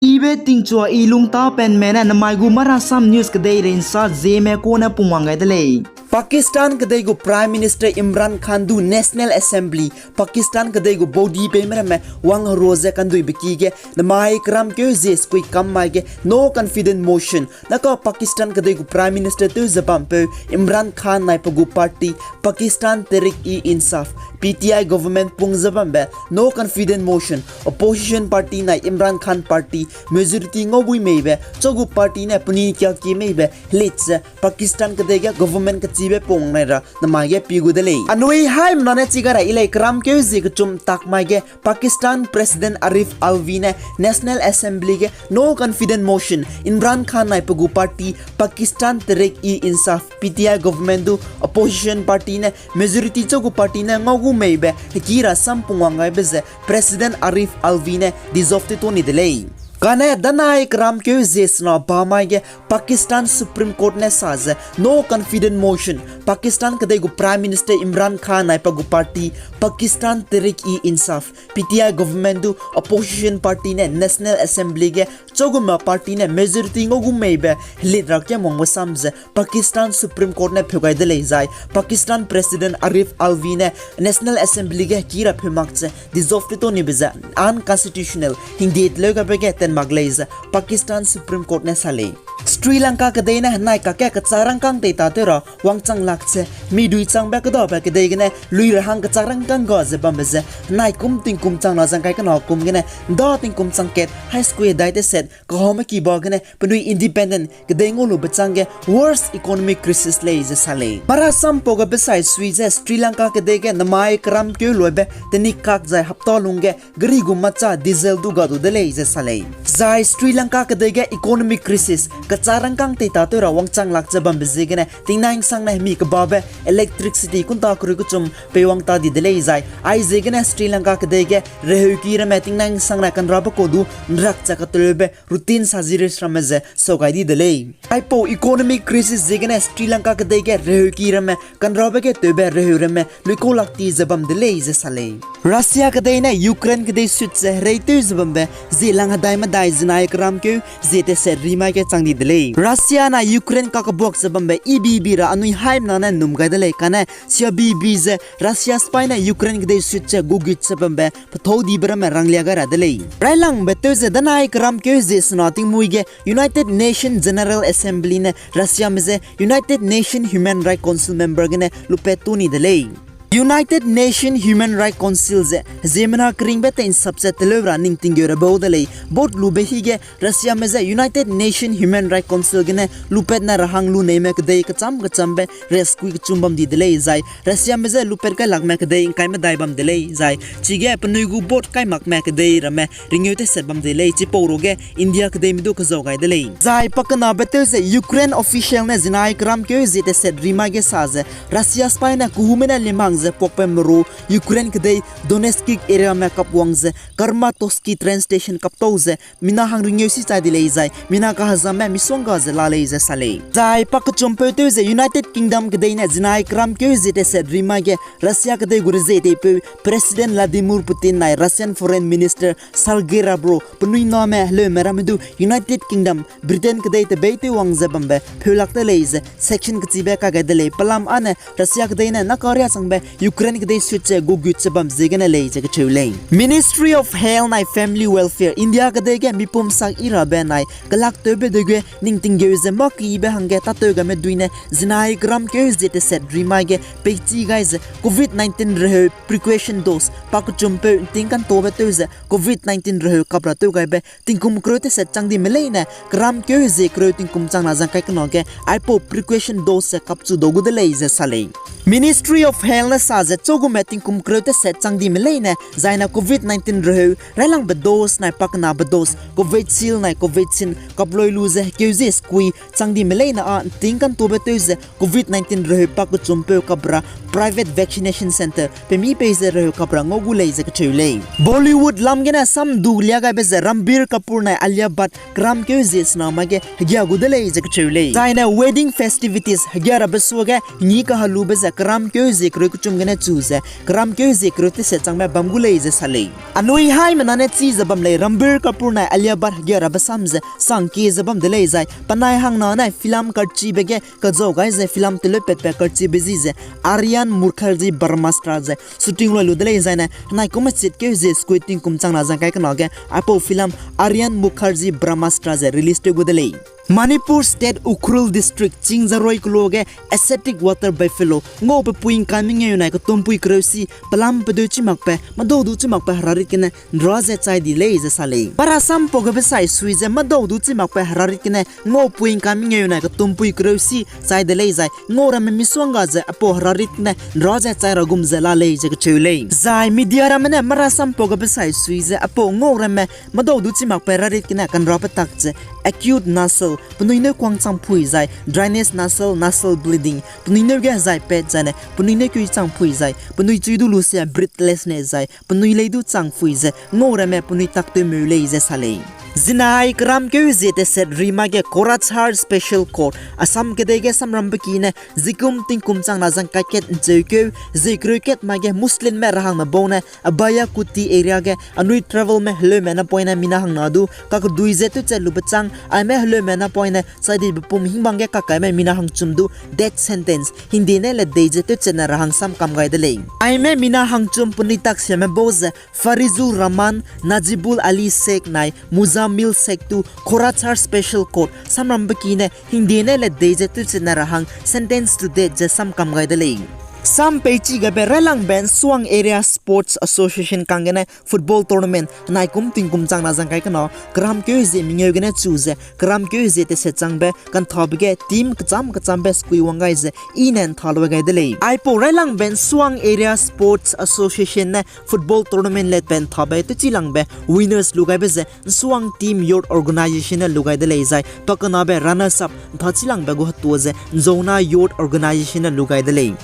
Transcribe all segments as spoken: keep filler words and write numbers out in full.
Ibe tingchua i lungtapenme ne namai gu Marasam News kedeirei nsa Zeme kune pungwang gai de lei. Pakistan kedei gu Prime Minister Imran Khan du National Assembly, Pakistan kedei gu body peime ramme wangherua ze kanduibe ki ge namai keramkeu zie sekui kam mai ge no confidence motion, naka Pakistan kedei gu Prime Minister tew ze bampeu Imran Khan nai pe gu party Pakistan Tehreek-e-Insaf, P T I government pung ze bambe no confidence motion, opposition party nai Imran Khan party majority ngau gui meibe, chau gu party ne penui kia ki meibe helit ze Pakistan kedei ge government kechibe pung nai ra namai ge pi gu de lei. Anui haimena ne chi gai ra i lei, keramkeu zie kechum tak mai ge Pakistan President Arif Alvi ne National Assembly ge no confidence motion, Imran Khan nai pe gu party Pakistan Tehreek-e-Insaf, P T I government du opposition party ne majority chau gu party ne ngau gu meibe heki ra sam pungwang gaibe ze President Arif Alvi ne dissolve tew to ni de lei. Kane danai keramkeu zie sena ba mai ge Pakistan Supreme Court ne sa ze no confidence motion, Pakistan kedei gu Prime Minister Imran Khan nai pe gu party Pakistan Tehreek-e-Insaf, P T I government du opposition party ne National Assembly ge chau gu ma party ne majority ngau gu meibe helit ra kia mangbe sam ze Pakistan Supreme Court ne pheu gai de lei zai Pakistan President Arif Alvi ne National Assembly ge heki ra pheu mak ze dissolve tew to nibe ze unconstitutional hingde teleu gabe ge ten mak lei ze Pakistan Supreme Court ne sa lei. Sri Lanka kedei ne henai kakge kechak rangkâng tei tatew ra wangchang lak ze midui changbe kedabe kedei gene lui ra hang kechak rangkâng ga ze bambe ze henai kum tingkum chang na zangkai kena kum gene nda tingkum chang kat hai sekui hedai teset kahame kiba gene penui independent kedei ngau lube chang ge worst economic crisis lei ze sa lei. Marasam pau gabe sai sui ze Sri Lanka kedei ge namai keramkeu luibe tenik kak zai hapta lungge gari gu macha diesel du ga du de lei ze sa lei. Zai Sri Lanka kedei ge economic crisis kechak rangkâng tei tatew ra wangchang lak ze bambe ziegene tingnai nsang ne hemi kebabe electricity kunta kereu kechum peiwang ta di de lei zai aiziegene Sri Lanka kedei ge reheuki ramme tingnai nsang ne kanrabe kau du nrak ze kateleube routine surgeries ramme ze sau gai di de lei. Aipau economic crisis ziegene Sri Lanka kedei ge reheuki ramme kanrabe ge tewbe reheu ramme luikau lak ti ze bam de lei ze sa lei. Russia kedei ne Ukraine kedei sut ze hereitew ze bambe zie lang hedai medai zinai keramkeu zie teset ri mai ge chang di de lei. Russia na Ukraine kakebuak ze bambe ibibi ra anui haimena ne num gai de lei kane siabibi ze Russia sipai ne Ukraine kedei sut ze gugut ze bambe pethau dibe ramme ranglia gai ra de lei. Railangbe tew ze danai keramkeu zie sena tingmui ge United Nation General Assembly ne Russiame je United Nation Human Rights Council member gene lupat tu ni de lei. United Nation Human Rights Council ze ziemmena keringbe tei'nsap ze teleu ra ning tinggeu ra bau de lei. Vote lube hige Russiame je United Nation Human Rights Council gene lupatne ra hang luneime kedei kecham kechambe riskui kechum bam di de lei zai Russiame je lupat kailakme kedei ngkai medai bam de lei zai chige penui gu vote kai makme kedei ramme ringeu teset bam de lei, chipau ruge India kedeime du kezau gai de lei. Zai pakenabe tew ze Ukraine official ne zinai keramkeu zie teset ri mai ge sa ze Russia sipai ne kehume ne limhang ze puakpe meru Ukraine kedei Donetsk areame kapwang ze Kramatorsk train station kaptau ze mina hang ringeu si chai di lei zai mina kahezamme misongga ze la lei ze sa lei. Zai pakechumpeu tew ze United Kingdom kedei ne zinai keramkeu zie teset ri mai ge Russia kedei gu rezeiteipeu President Vladimir Putin nai Russian Foreign Minister Sergei Lavrov penui name heleume ramme du United Kingdom, Britain kedei tebeitew wang ze bambe pheulak de lei ze section kechibe kagai de lei. Pelam ane Russia kedei ne nakaria changbe Ukraine kedei sut ze gugut ze bam ziegene lei ze kecheu lei. Ministry of Health nai Family Welfare India kedei ge mipum sak i rabe nai kelaktewbe dege ning tinggeu ze mâ keyibe hangge tâtew game dui ne zinai keramkeu zie teset ri mai ge peichi gai ze covid nineteen reheu precaution dose pakechumpeu nting kantobe tew ze covid nineteen reheu kap ra tew gaibe tingkum kereu teset chang dime leine keramkeu zie kereu tingkum chang na zangkai kena ge aipau precaution dose ze kapchu dau gu de lei ze sa lei. Ministry of Health ne sa ze chugume tingkum kereu teset chang dime leine zaine covid nineteen reheu railangbe dose nai pakenabe dose Covishield nai Covaxin kaploi lu ze hekeu zie sekui chang dime leine â nting kantobe tew ze covid nineteen reheu pakechumpeu kap ra private vaccination centre pemi pei ze reheu kap ra ngau gu lei ze kecheu lei. Bollywood lam gene sam du lia gaibe ze Ranbir Kapoor nai Alia Bhatt keramkeu zie sena mai ge hegia gu de lei ze kecheu lei. Zaine wedding festivities hegia rabe suage ngi kahelube ze keramkeu zie kereu kum gene chu ze keramkeu hezie kereu teset changbe bam gu lei ze sa lei. Anui haimena ne chi ze bam lei, Ranbir Kapoor nai Alia Bhatt hegeu rabe sam ze sangkie ze bam de lei zai, penai hangna ne film karchibe ge kazau gai ze film teleu patbe karchibe zi ze Aryan Mukherjee Brahmastra ze shooting lui lu de lei zaine, henai kum hechit keu hezie sukui tingkum changna zangkai kena ge aipau film Aryan Mukherjee Brahmastra ze release tew gu de lei. Manipur State Ukhrul District Chingjaroi keloa ge acidic water buffalo ngau pe pui ngkai mengeu nai ketumpui kereu si pelam pedeu chi makbe, medau du chi makbe herarit gene nra ze chai di lei ze sa lei. Marasam pau gabe sai sui ze medau du chi makbe herarit gene ngau pui ngkai mengeu nai ketumpui kereu si chai de lei zai, ngau ramme misuangga ze aipau herarit gene nra ze chai ra gum ze la lei ze kecheu lei. Zai media ramme ne marasam pau gabe sai sui ze aipau ngau ramme medau du chi makbe herarit gene kanra petak ze acute nasal, penui neu kuang chang pui zai dryness nasal, nasal bleeding, penui neu ge hezai pat zaine penui neu keu chang pui zai penui chui du lu sia breathlessness zai penui lei du chang pui ze ngau ramme penui tak tew meu lei ze sa lei. Zinai keramkeu hezie teset rima ge Korachar Special Court, Assam kedei ge samrambe ki ne zikum tingkum changna zangkai kat ncheukeu, zie kereu kat mai ge Muslimme rahangme bau ne Abaya Kuti area ge anui travelme heleume napoine mina hangna du kakedui ze tewchat lube chang, aime heleume napoine chai dibe pum hingbang ge kakaime mina hangchum du death sentence hingde ne ledei ze tewchatne rahang sam kam gai de lei. Aime mina hangchum penui taksiame bau ze Farizul Rahman, Najibul Ali Sheikh nai Muzammil Sheikh tu Korachar Special Court samrambe ki ne hingde ne ledei ze tewchatne rahang sentence to death ze sam kam gai de lei. Sam peichi gabe railangbe Nsuang Area Sports Association kang gene football tournament nai kum tingkum changna zangkai kena keramkeu hezie mengeu gene chu ze keramkeu hezie teset changbe kanthabe ge team kecham kechambe sukui wang gai ze i ne ntha lui gai de lei. Aipau railangbe Nsuang Area Sports Association ne football tournament letbe nthabe tewchilangbe winners lu gaibe ze Nsuang Team Youth Organization ne lu gai de lei zai, pakenabe runners up nthachilangbe gu hetua ze Nzona Youth Organization ne lu gai de lei.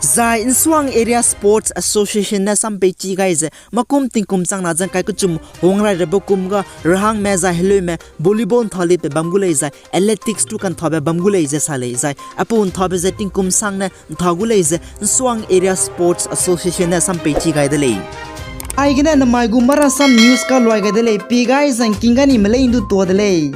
Zai Nsuang Area Sports Association ne sam peichi gai ze makum tingkum changna zangkai kechum wangrai rabe kum ga rahangme zai heleume volleyball ntha litbe bam gu lei zai athletics tu kanthabe bam gu lei ze sa lei zai, aipau nthabe ze tingkum sangne ntha gu lei ze Nsuang Area Sports Association ne sam peichi gai de lei. Aigene namai gu marasam news kaluai gai de lei, pi gai zangking ga ni melei ndu tua de lei.